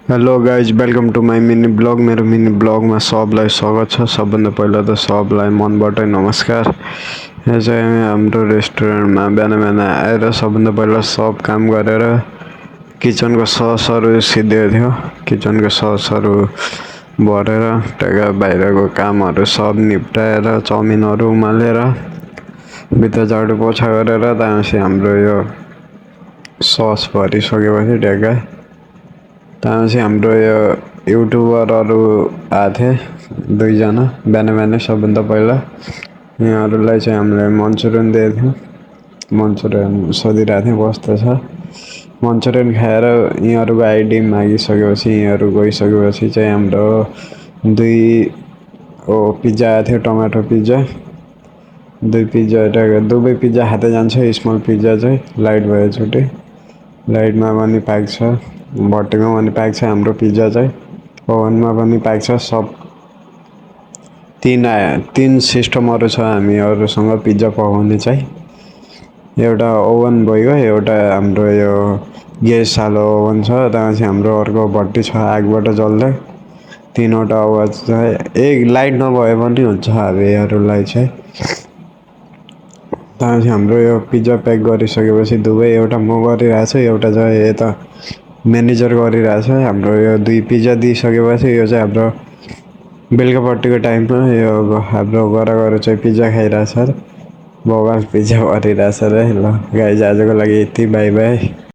Hello guys, welcome to my mini blog. मेरो mini ब्लगमा सबलाई स्वागत छ। सबभन्दा पहिला त सबलाई मनबाटै नमस्कार। यहाँ चाहिँ हाम्रो रेस्टुरेन्टमा बिहान बिहान आएर सबभन्दा पहिला सब काम गरेर किचनको ससहरू सिद्धेको थियो। किचनको ससहरू भरेर त्यहाँका बाहिरको कामहरू सब निप्टाएर चाउमिनहरू उमालेर भित्र झाडु पोछा गरेर त्यहाँपछि हाम्रो यो सस भरिसकेपछि त्यहाँपछि हाम्रो यो युट्युबरहरू आएको थिए दुईजना बिहान बिहानै। सबभन्दा पहिला यहाँहरूलाई चाहिँ हामीले मन्चुरियन दिएको थियौँ। मन्चुरियन सोधिरहेको थियौँ कस्तो छ। मन्चुरियन खाएर यहाँहरूको आइडी मागिसकेपछि यहाँहरू गइसकेपछि चाहिँ हाम्रो पिज्जा आएको थियो, टमाटो पिज्जा। दुवै पिज्जा खाँदै जान्छ। स्मल पिज्जा चाहिँ लाइट भयो छुट्टै, लाइटमा पनि प्याक छ, भट्टीमा पनि प्याक छ। हाम्रो पिज्जा चाहिँ ओभनमा पनि प्याक छ। सब तीन सिस्टमहरू छ हामीहरूसँग पिज्जा पकाउने चाहिँ। एउटा ओभन भइगयो, एउटा हाम्रो यो ग्यास हालो ओभन छ, त्यहाँपछि हाम्रो अर्को भट्टी छ आगबाट जल्दै। तीनवटा आवाज छ। एक लाइट नभए पनि हुन्छ हामीहरूलाई चाहिँ। त्यहाँपछि हाम्रो यो पिज्जा प्याक गरिसकेपछि दुवै, एउटा म गरिरहेको छु, एउटा चाहिँ यता म्यानेजर गरिरहेछ। हाम्रो यो दुई पिज्जा दिइसकेपछि यो चाहिँ हाम्रो बेलुकापट्टिको टाइममा यो हाम्रो गएर चाहिँ पिज्जा खाइरहेछ। बवाल पिज्जा भरिरहेछ रे। ल गाइज, आजको लागि यति, बाई बाई।